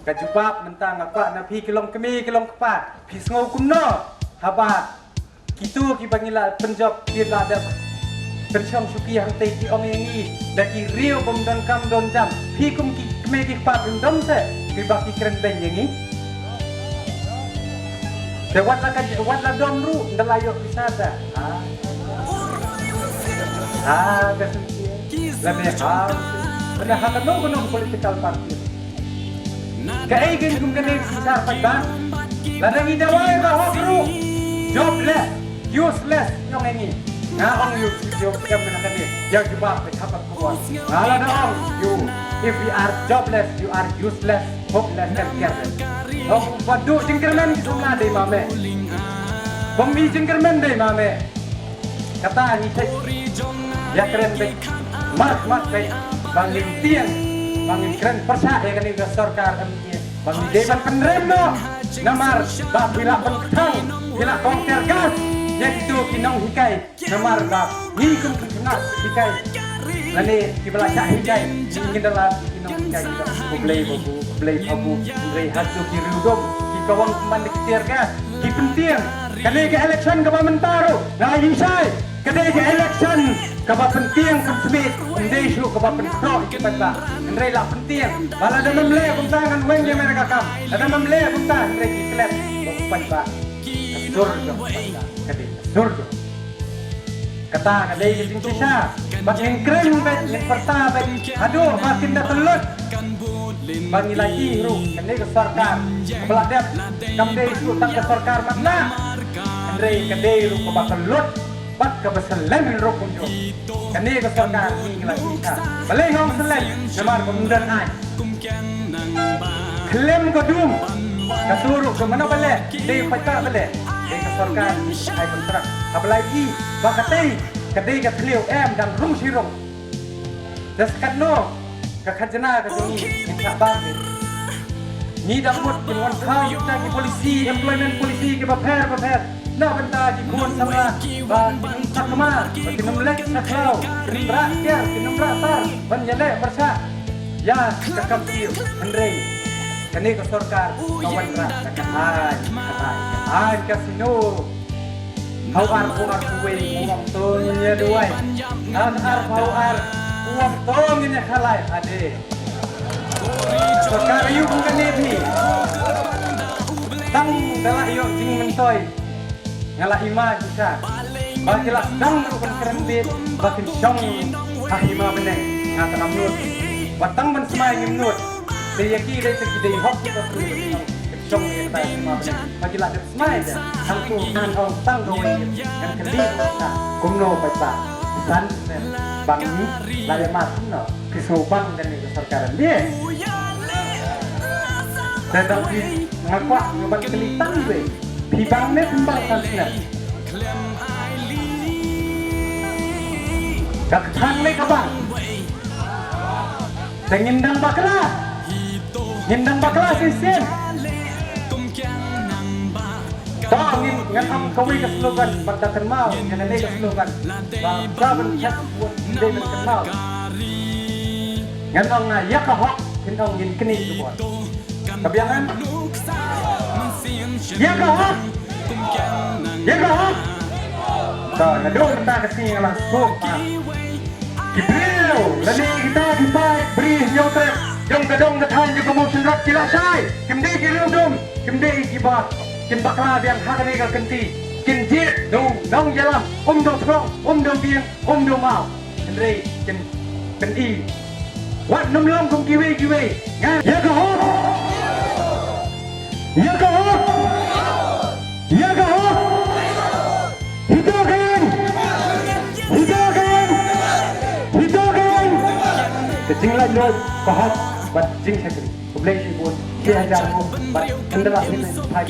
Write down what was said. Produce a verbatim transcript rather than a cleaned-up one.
Ka jubab mynta nga kwah na phi ki long kmie ki long kpa. Phi sngew kumno haba kito kiba ngi la pynjop ki la dep pynshong shuki hangtei ki ong ïa ngi da ki riew bym don kam don jam. Phi kum ki kmie ki kpa phin don se kiba ki kren beiñ ïa ngi. Te wat la ka, wat la dom ruh nda la ïoh pisa ta. Ha. Ha ka senti. Lane ha. Lane ha kano kano political party. Kaei keiñ kum kane ka synshar paidbah. Lada ngi dawa ïa ka hok ruh. Jobless, useless, ong ïa ngi. Nga ong ïa u C P M na kane. Ïa jubab peit ha ka khubor. Nga la da ong you, if we are jobless, you are useless, hopeless and careless. Ong ba duh jingkyrmen ki samla dei ma me. Bym i jingkyrmen dei ma me. Kata ngi thait ïa kren beit, mark mark beit, ba ngin tieng, ba ngin kren pyrshah ïa kane ka sorkar M P A, ba ngi dei ban pynrem noh. Namar ba phi la pynkthang, phi la kong tear gas ïa kito ki nonghikai. Namar ba ngi kum ki khynnah hikai, lane kiba la shah hikai, ngin da la ki nonghikai ki da, U Blei ba bu, U Blei ba bu, hynrei ha ki riewdom ki kawang kumban da ki tear gas, ki pyntieng. Kane ka election kaba mynta ruh nga ïohi shai, ka dei ka election kaba pyntieng pynsmit, ym dei shuh kaba pynkhreh ïa ki paidbah. Hynrei la pyntieng, ba lada mem leh kumta ngan weng ïa me da ka kam, lada mem leh kumta hynrei ki klet ba u paidbah. Ka sur jong u paidbah ka dei ka sur jong. Kata ka dei ka jingshisha. Bad ngin kren beit, ngin pyrta beit haduh ba kin da kyllut. Ba ngi la ïohi ruh kane ka sorkar kaba la dep kam dei shuh tang ka sorkar matlah. Hynrei ka dei ruh kaba kyllut bad kaba slem ruh kumjuh. Kane ka sorkar ngi la ïohi shisha. Balei nga ong slem? Namar ba ym don aiñ. Khlem ka dum. Kato ruh ka mano ba leh, dei paidbah ba leh. Dei ka sorkar ngi ai kontrak. Haba la ïohi ba katei ka dei ka thliew, em dang rung shi rung. Da sa katno ka khajna ka jong ngi ngin shah bam. Ngi da mut kin wan thaw kita ki policy, employment policy kiba pher ba pher. Na bynta ki khun samla ba kin ym thak ma, ba kin ym leit sha khlaw, kin ym rah tiar, kin ym rah tar ban ïaleh pyrshah ïa ka kam pur. Hynrei kane ka sorkar ka wanrah da ka aiñ, ka aiñ, ka aiñ casino. Hau ar phew ar phew wei u ong to ngin ïa duwai. Ar ar phew ar u ong to ngin ïa khalai. Ade. Sorkar aïu kum kane phi. Tang da la ïoh jingmyntoi. Nga la ïma shisha ba ki la sdang ruh ban kren beit ba kin shong ha hima bneng. Nga tang ngam nud. Wat tang ban smai ngim nud. Dei ïa ki dei te ki dei hok ki ba phi ban shong kin shong ïa ka hima bneng. Ba ki la dep smai de. Hangtu ngan ong tang kawei ngan kylli kumno paidbah. San snem ba ngi la ïa mad kumno. Phi sngewbang kane ka sorkar ym dei. Te dang phi, nga kwah nga ban kylli tang wei. Phi bang ne phim bang san snem? Ka kthang ne ka bang? Te ngin dang bakla. Ngin dang bakla shisien. To ngin, ngan ong kawei ka slogan, bad da kynmaw ïa kane ka slogan. Ba ka ban chat vote dei ban kynmaw. Ngan ong nga ïa ka hok, kin ong ngin knieh ka bor. Ka biang ngan? Ïa ka hok. Ïa ka hok. To naduh mynta ka sngi nga la sngewthuh ba ki briew lane kita ki paid bri hynñiew trep jong ka dong ka thaiñ jong ka Mawshynrut ki la shai. Kim dei ki riewdom, kim dei kiba kin bakla biang ha kane ka kynti. Kin jied da u nongïalam, um dei throng, um dei biang, um dei maw. Hynrei kin, kin i. Wat nym long kum kiwei kiwei. Nga ïa ka hok. Ïa ka hok. Ïa ka hok. Hito kein. Hito kein. Hito kein. Ka jinglaitluid, ka hok bad jingshakri. Khublei shibun. Shi hajar nguh bad khyndai laiphew phai.